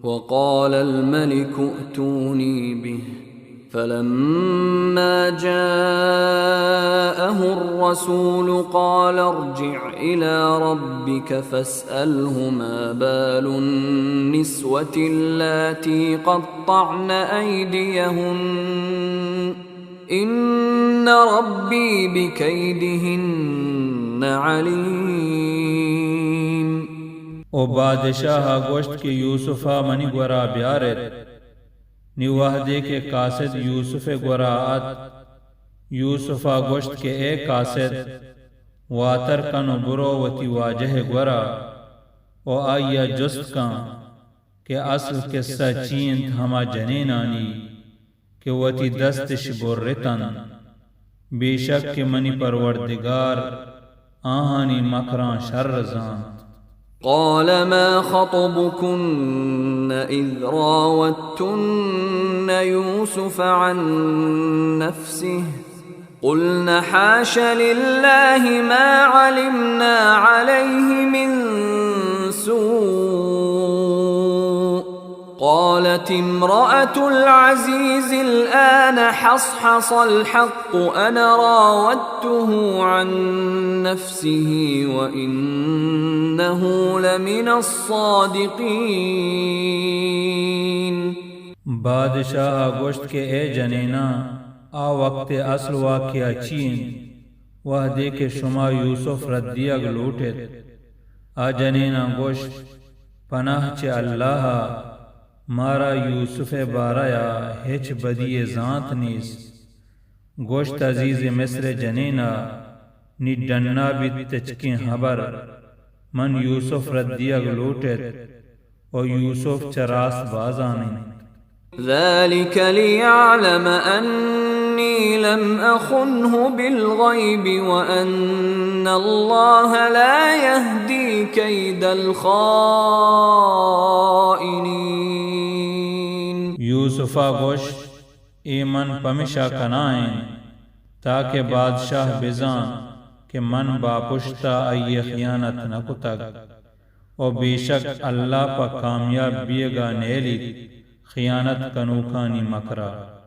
وقال الملك ائتوني به فلما جاءه الرسول قال ارجع إلى ربك فاسأله ما بال النسوة اللاتي قطعن أيديهن إن ربي بكيدهن عليم۔ و بادشاہ ء گوشت کہ یوسف ء منی گورا بیار ات۔ نی وہدے کہ قاصد یوسف ء گورا ات، یوسف ء گوشت کہ اے قاصد، واتر کن و برو وتی واجہ ء گورا و آئی ء جست کن کہ اصل قصہ چی انت ہما جنینانی کہ وتی دستش برتنت، بے شک کہ منی پروردگار آہانی مکراں شر زانت۔ قال ما خطبكن إذ راودتن يوسف عن نفسه قلن حاش لله ما علمنا عليه من سوء قالت امرأة العزيز الآن حصحص الحق أنا راودته عن نفسه وإنه لمن الصادقين۔ بادشاہ ء گوشت کہ اے جنیناں، آ وقت ء اصل واقعہ چی انت؟ وہدے کہ شما یوسف رد دیگ لوٹ ات۔ آ جنیناں گوشت، پناہ چہ اللہ ء، مارا یوسف ء بارہ ء ہچ بدی ء زانت نیست۔ گوشت، عزیز مصر ء جنین ء نی ڈنا بیت تچکیں ہبر، من یوسف رد دیگ لوٹ ات و یوسف چہ راست بازان انت۔ ذلك ليعلم أني لم أخنه بالغيب وأن الله لا يهدي كيد الخائنين۔ یوسف ء گوشت، اے من پمشا کنائین تاکہ بادشاہ بزان کہ من باپشتا آئی ء خیانت نہ کتگ۔ و بے شک اللہ پہ کامیاب بیئگا نیلیت خیانت کنوکانی مکرا۔